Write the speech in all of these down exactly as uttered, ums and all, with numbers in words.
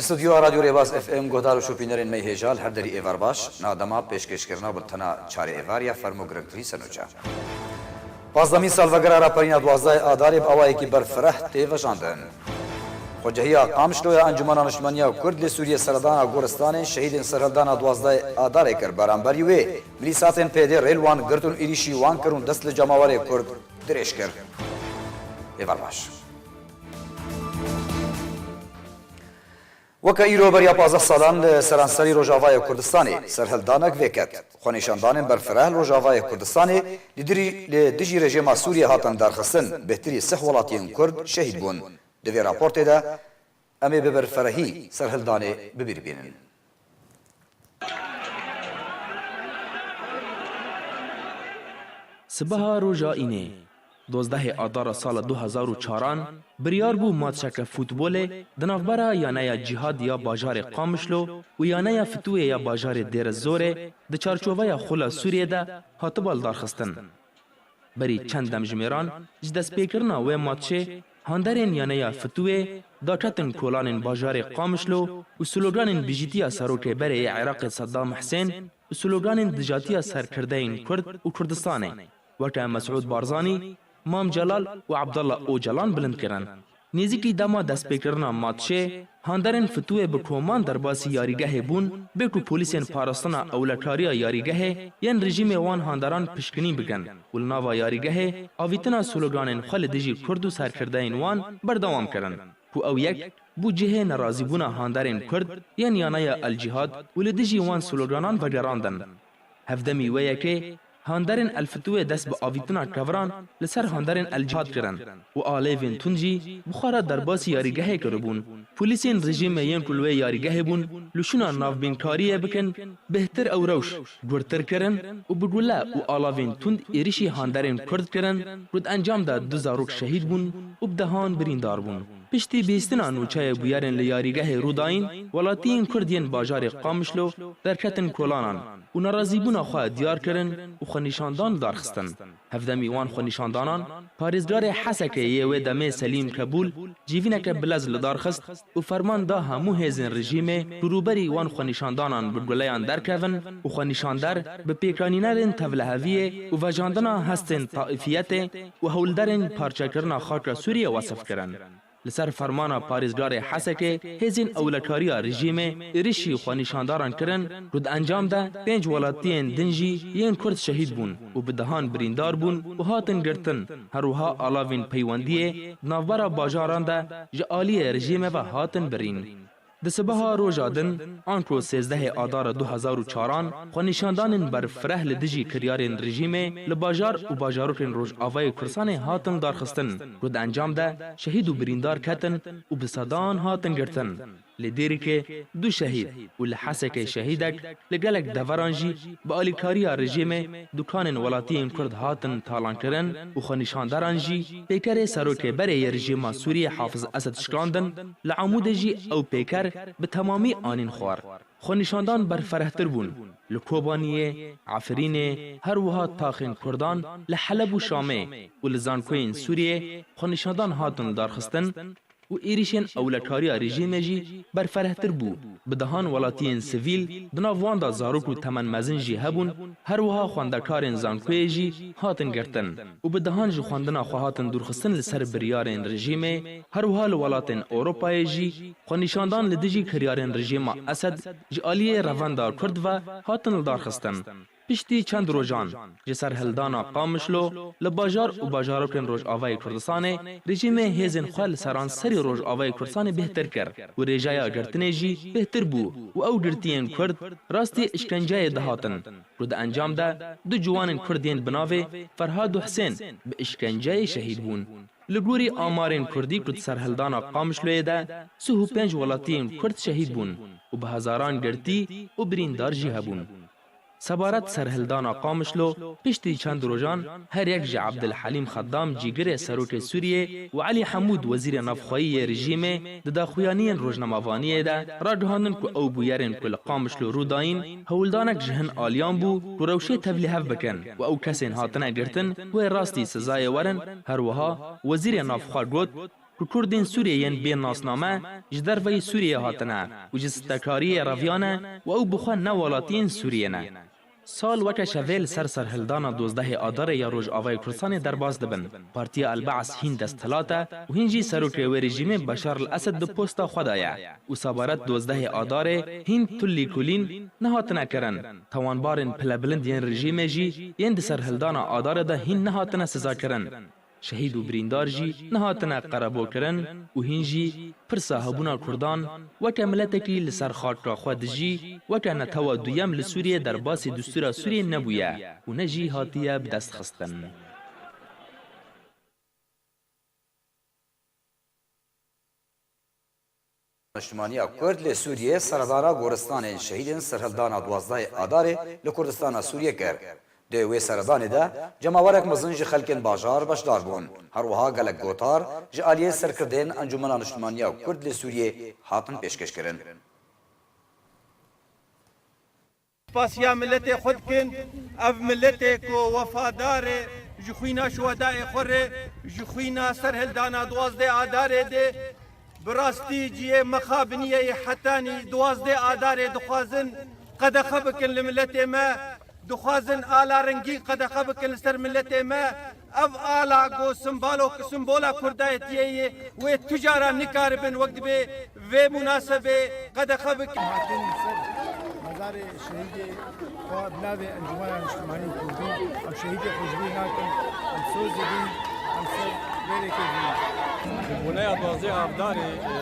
Stûdyoya Radyo Rêbaz F M, guhdar û şopînerên me yê hêja, li her derî êvar baş. Na dema pêşkêşkirina bultena çarê êvar ya fermo girîngtirîn ser nûçe. Pazdemîn salvegera raperîna duwazdehê Adarê bi awayekî berfireh tê vejandin. Xwecehiya Qamişlo ya Encûmena Niştmaniya Kurd li Sûriyê serdana goristanên şehîdên serhildana duwazdehê Adarê kir. Beramberî wê, milîsatên P Y D'ê rê li wan girt û êrîşî wan kir û dest li cemawerê Kurd dirêj kir. Êvar baş. Weke îro beriya pazdeh salan li seranserî Rojavayê Kurdistanê serhildanek vêket. Xwenîşandanên berfireh li Rojavayê Kurdistanê li dirî-, li dijî rejîma Sûriyê hatin darxistin, bêhtirî sih welatiyên Kurd şehîd bûn. Di vê raportê de em ê bi berfirehî serhildanê bi bîr bînin. Sibeha roja Înê, dozdehê Adara sala du hezar û çaran, biryar bû matçeke futbolê di navbera yaneya Cîhad ya bajarê Qamişlo û yaneya Fitûyê ya bajarê Dêrezorê di çarçoveya Xula Sûriyê de hatiba lidarxistin. Berî çend demjimêran ji destpêkirina wê matçê, handerên yaneya Fitûyê daketin kolanên bajarê Qamişlo û sloganên bijîtiya serokê berê yê Iraqê Seddam Hisên û sloganên dijatiya serkirdeyên Kurd û Kurdistanê, weke Mesûd Barzanî, Mam Celal û Abdullah Ocalan bilind kirin. Nêzîkî dema destpêkirina matçê, handerên Fitûyê bi koman derbasî yarîgehê bûn, bê ku polîsên parastina ewlekariya yarîgehê yên rejîmê wan handeran pişkinî bikin û li nava yarîgehê avîtina sloganên xwe li dijî Kurd û serkirdeyên wan berdewam kirin, ku ew yek bû cihê nerazîbûna handerên Kurd yên yaneya El Cîhad û li dijî wan sloganan vegerandin. Hevdemî wê yekê, handerên El Fitûyê dest bi avîtina keviran li ser handerên El Cîhad kirin û alêvên tund jî bi xwe re derbasî yarîgehê kiribûn. Polîsên rejîmê yên ku li wê yarîgehê bûn, li şûna navbînkariyê bikin, bêhtir ew rewş gurtir kirin û bi gule û alavên tund êrişî handerên Kurd kirin ku di encam de du zarok şehîd bûn û bi dehan birîndar bûn. Piştî bihîstina nûçeyê bûyerên li yarîgehê rû dayîn, welatiyên Kurd yên bajarê Qamişlo derketin kolanan û nerazîbûna xwe diyar kirin û xwenîşandan lidarxistin. Hevdemî wan xwenîşandanan, parêzgarê Hesekê yê wê demê Selîm Kebûl civîneke bilez lidarxist û ferman da hemû hêzên rejîmê ku rûberî wan xwenîşandanan bi guleyan derkevin û xwenîşander bi pêkanînerên tevliheviyê û vejandina hestên taîfiyetê û hewlderên parçekirina xaka Sûriyê wesif kirin. Li ser fermana parêzgarê Hesekê hêzên ewlekariya rejîmê êrişî xwenîşandaran kirin ku di encam de pênc welatiyên din jî yên Kurd şehîd bûn û bi dehan birîndar bûn û hatin girtin. Her wiha alavên peywendiyê di navbera bajaran de ji aliyê rejîmê ve hatin birîn. Di sibeha roja din, anko sêzdehê Adara du hezar û çaran, xwenîşandanên berfireh li dijî kiryarên rejîmê li bajar û bajarokên Rojavayê Kurdistanê hatin darxistin, ku di encam de şehîd û birîndar ketin û bi sedan hatin girtin. Li Dêrikê du şehîd û li Hesekê şehîdek, li gelek deveran jî bi alîkariya rejîmê dukanên welatiyên Kurd hatin talankirin û xwenîşandaran jî pêkerê serokê berê yê rejîma Sûriyê Hafiz Esed şikandin, li Amûdê jî ew pêker bi temamî anîn xwar. Xwenîşandan berfirehtir bûn. Li Kobaniyê, Efrînê, her wiha taxên Kurdan li Heleb û Şamê û li zankoyên Sûriyê xwenîşandan hatin darxistin û êrîşên ewlekariya rejîmê jî berfirehtir bû. Bi dehan welatiyên sivîl, di nav wan de zarok û temenmezin jî hebûn, her wiha xwendekarên zankoyê jî hatin girtin û bi dehan ji xwendina xwe hatin dûrxistin li ser biryarên rejîmê, her wiha li welatên Ewropayê jî xwenîşandan li dijî kiryarên rejîma Esed ji aliyê revenda Kurd ve hatin lidarxistin. Piştî çend rojan ji serhildana Qamişlo li bajar û bajarokên Rojavayê Kurdistanê rejîmê hêzên xwe li seranserî Rojavayê Kurdistanê bêhtir kir û rêjeya girtinê jî bêhtir bû û ew girtiyên Kurd rastî îşkenceyê dihatin ku di encam de du ciwanên Kurd yên bi navê Ferhad û Hisên bi îşkenceyê şehîd bûn. Li gorî amarên Kurdî ku di serhildana Qamişloyê de sih û pênc welatiyên Kurd şehîd bûn û bi hezaran girtî û birîndar jî hebûn. Sebaret serhildana Qamişlo, piştî çend rojan her yek ji Ebdilhelîm Xeddam, cîgirê serokê Sûriyê, û Elî Hemûd, wezîrê navxweyî yê rejîmê, di daxuyaniyên rojnamevaniyê de ragihandin ku ew bûyerên ku li Qamişlo rû dayîn, hewldanek ji hin aliyan bû ku rewşê tevlîhev bikin û ew kesên hatine girtin wê rastî sizayê werin. Her wiha wezîrê navxwe got, ku Kurdên Sûriyê yên bê nasname ji derveyî Sûriyê hatine û ji stekariyê reviya ne û ew bi xwe ne welatiyên Sûriyê ne. Sal weke şevê li ser serhildana duwazdehê Adarê ya Rojavayê Kurdistanê derbas dibin. Partiya El-Be's hîn desthilat e û hîn jî serokê wê rejîmê Beşar El-Esed di posta xwe de ye û sebaret duwazdehê Adarê hîn tu lêkolîn nehatine kirin. Tawanbarên pilebilind yên rejîmê jî yên di serhildana Adarê de hîn nehatine sizakirin. Şehîd û birîndar jî nehatine qerebûkirin û hîn jî pirsa hebûna Kurdan weke miletekî li ser xaka xwe dijî, weke netewa duyem li Sûriyê derbasî destûra Sûriyê nebûye û ne jî hatiye bi dest xistin. Niştimaniya Kurd li Sûriyê seredana goristanên şehîdên serhildana duwazdehê Adarê li Kurdistana Sûriyê kir. Di wê seredanê de cemawerek mezin ji xelkên bajar beşdar bûn. Her wiha gelek gotar ji aliyê serkirdeyên Encûmena Niştimaniya Kurd li Sûriyê hatin pêşkêşkirin. Spasiya miletê xwe dikin. Ev miletê ku wefadar e ji xwîna şuhedayê xwe re, ji xwîna serhildana duwazdeh Adarê de, bi rastî cihê mixabiniyê yê hetanî duwazdeh Adarê dixwazin qedexe bikin li miletê me, dixwazin ala rengîn qedexe bikin li ser miletê me. Ev ala ku simbalo-, simbola kurdayetiyê ye, wê tu caran nikaribin wek dibê vê munasebê qedexe bikin. Hatin ser mezarê şehîdê xwe bi navê Encûmena Niştimanî Kurdî, em şehîdê xwe ji bîr nakin, em soz didin, em ser vê rêkê didin. Ji boneya duwazdeh Adarê, e,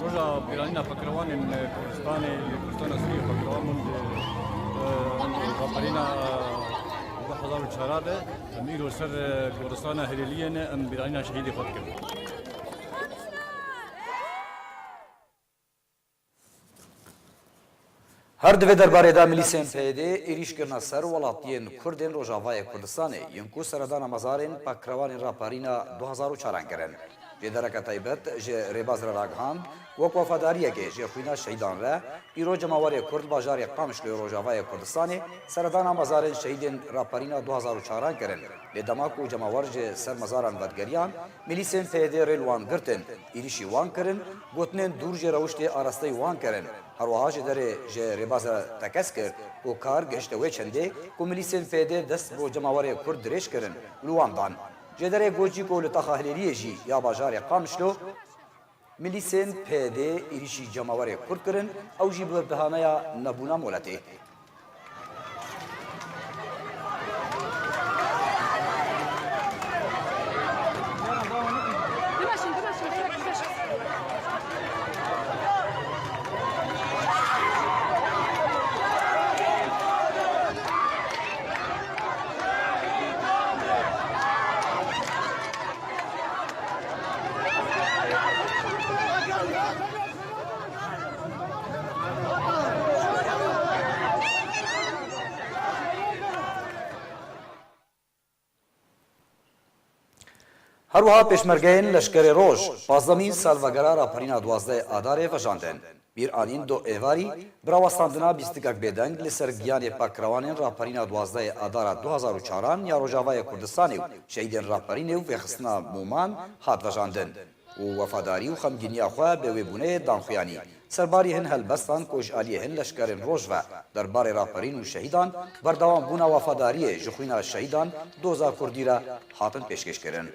roja bîranîna pakrewanên, e, Kurdistanê, li Kurdistana Sûriyê pakrewan bûn, e, raperîna, e, du hezar û çar de. Em îro ser, e, goristana Hilêliyê ne, em bîranîna şehîdê xwe dikin. Her di vê derbarê de milîsên P Y D'ê êrîş kirine ser welatiyên Kurd ên Rojavayê Kurdistanê, yên ku seredana mezarên pakrewanên raperîna du hezar û çaran kirin. Jêdereke taybet ji rêbaz re ragihand, wek wefadariyekê ji xwîna şehîdan re, îro cemawerê Kurd bajarê Qamişloyê Rojavayê Kurdistanê seredana mezarên şehîdên raperîna du hezar û çaran kirin. Lê dema ku cemawer ji ser mezaran vedigeriyan, milîsên P Y D'ê rê li wan girtin, êrîşî wan kirin, gotinên dûr ji rewiştê arasteyî wan kirin. Her wiha ji derê ji rêbaz re tekez kir ku kar gihişte wê çendê ku milîsên P Y D'ê dest bo cemawerê Kurd dirêj kirin û li wan dan. Jêderê got jî ku li taxa Hilêliyê jî ya bajarê Qamişlo milîsên P Y D'ê êrîşî cemawerê Kurd kirin, ew jî bi behaneya nebûna moletê. Her wiha pêşmergeyên Leşkerê Roj pazdemîn salvegera raperîna duwazdehê Adarê vejandin. Mîr Anîn Do Êvarî bi rawestandina bîstikek bêdeng li ser giyanê pakrewanên raperîna duwazdehê Adara du hezar û çaran ya Rojavayê Kurdistanê û şehîdên raperînê û vêxistina mûman hat vejandin û wefadarî û xemgîniya xwe bi wê bûneyê dan xuyanî. Serbarî hin helbestan ku ji aliyê hin leşkerên Roj ve derbarê raperîn û şehîdan berdewambûna wefadariyê ji xwîna şehîdan doza Kurdî re hatin pêşkêşkirin.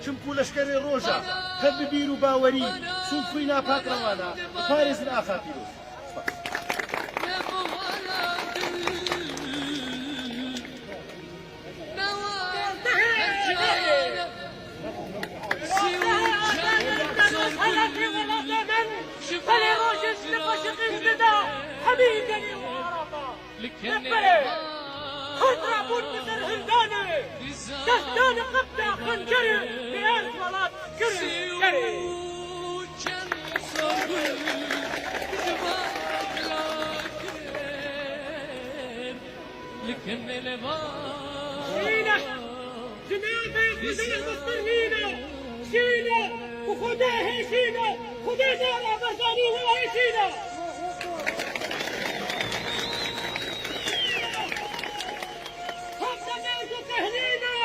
Çimkû leşkerê Roja, hev bi bîr û bawerî, sûd xwîna pakrewana, parêzin axa pîroz. Li kenê Xwe rabûn bi serhildanê, destan qepta xencerê bi ez welat kirin şerê. Li kenê Xwe Şîne, ji navê Xwedê xistir nîne. Şîne, ku Xwedê hêşîne, Xwedê dara berzanî we hêşîne. Hevdemê ku kehnîne,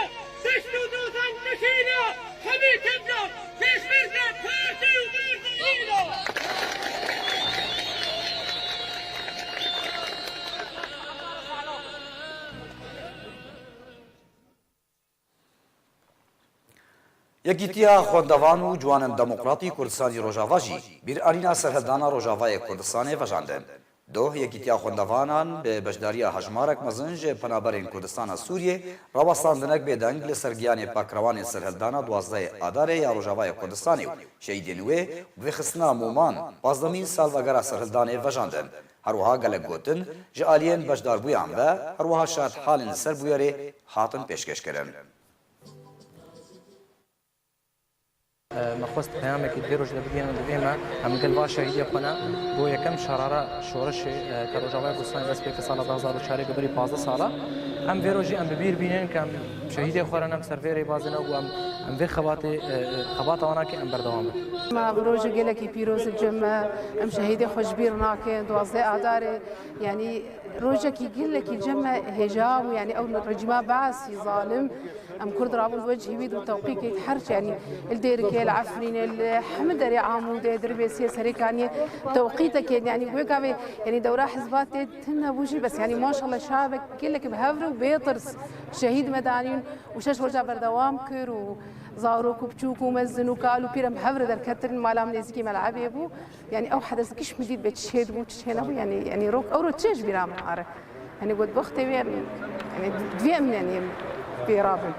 deşt û dozan dişîne. Hemî kemca pêşmerge partî û berda îna. Yekîtiya Xwendevan û Ciwanên Demokratî Kurdistanî Rojava jî bîranîna serhildana Rojavayê Kurdistanê vejandin. Doh Yekîtiya Xwendevanan bi beşdariya hejmarek mezin ji penaberên Kurdistana Sûriyê rawestandinek bêdeng li ser giyanê pakrewanên serhildana duwazdehê Adarê ya Rojavayê Kurdistanê û şehîdên wê bi vêxistina mûman pazdemîn salvegera serhildanê vejandin. Her wiha gelek gotin ji aliyên beşdarbûyan ve her wiha şahitalên li ser bûyerê hatin pêşkêşkirin. Me xwest peyamekî di vê rojê de bigihînim, divê me em gel va şehîdê xwe ne. Bo yekem şerara şoreşê, e, ke Rojavayê Kurdistanê dest pê kir sala du hazar û çarê, bi berî pazdeh sala. Em vê rojê em bi bîr bînin ke em şehîdê xwe re ne, em ser vê rêbazê ne û em, em vê xebatê, e, e, xebata wan a ke em berdewam bikin. Ma bi rojê gelekî pîroz li cem me, em şehîdê xwe ji bîr nakin, duwazdeh Adarê, yanî rojekî gelekî li cem me hêja bû, yanî ew rejîma Beesî zalim, Em Kurd rabûn bi wecihî wî û tewqîtê her çi, yanî li Dêrikê, li Efrînê, li hemî derê Amûdê, Dirbêsiyê, Serêkaniyê tewqîtekê, yanî wê gavê, yanî dewra hizba tê tune bû jî, bes yanî maşallah şabek gelek bi hev re û bê tirs şehîd me danîn û şeş roja berdewam kir û zarok û biçûk û mezin û kal û pîr em bi hev re derketin, mala min nêzîkî melebê bû. Yanî ew hedes giş min dît bê çi çê dibû, çi çê nebû, yanî, yanî rok, ew rok çi ji bîra min are. Yanî got, wextê wê em, yanî divê em, yanî em pê rabin.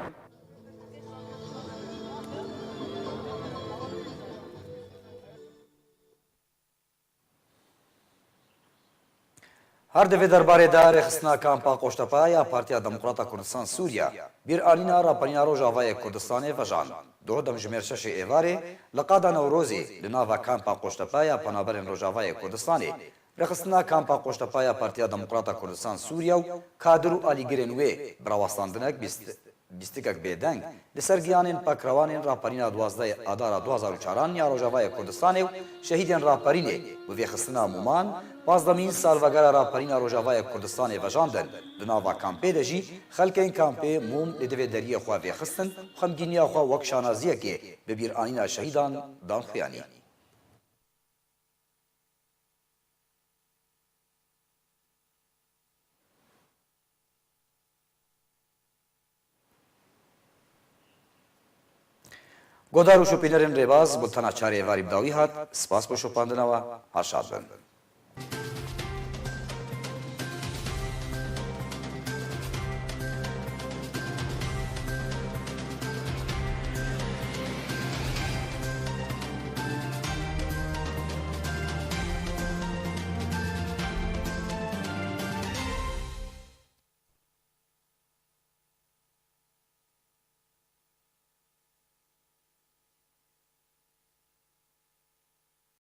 Her di vê derbarê de rêxistina kampa Qoştepe ya Partiya Demokrata Kurdistan Sûriye bîranîna raperîna Rojavayê Kurdistanê vejand. Doh demjimêr şeşê êvarê li qada Newrozê li nava kampa Qoştepe ya penaberên Rojavayê Kurdistanê rêxistina kampa Qoştepe ya Partiya Demokrata Kurdistan Sûriye û kadir û alîgirên wê bi rawestandinek bîst bîstikek bêdeng li ser giyanên pakrewanên raperîna duwazdehê Adara du hazar û çaran ya Rojavayê Kurdistanê û şehîdên raperînê bi vêxistina mûman pazdemîn salvegera raperîna Rojavayê Kurdistanê vejandin. Di nava kampê de jî xelkên kampê mûm li divê deriyê xwe vêxistin û xemgîniya xwe wek şanaziyekê bi bîranîna şehîdan dan xuyanî. Godar û şopînerên rêbaz, bultena çarê êvarî bi dawî hat. Spas bo şopandina we, her şad bin.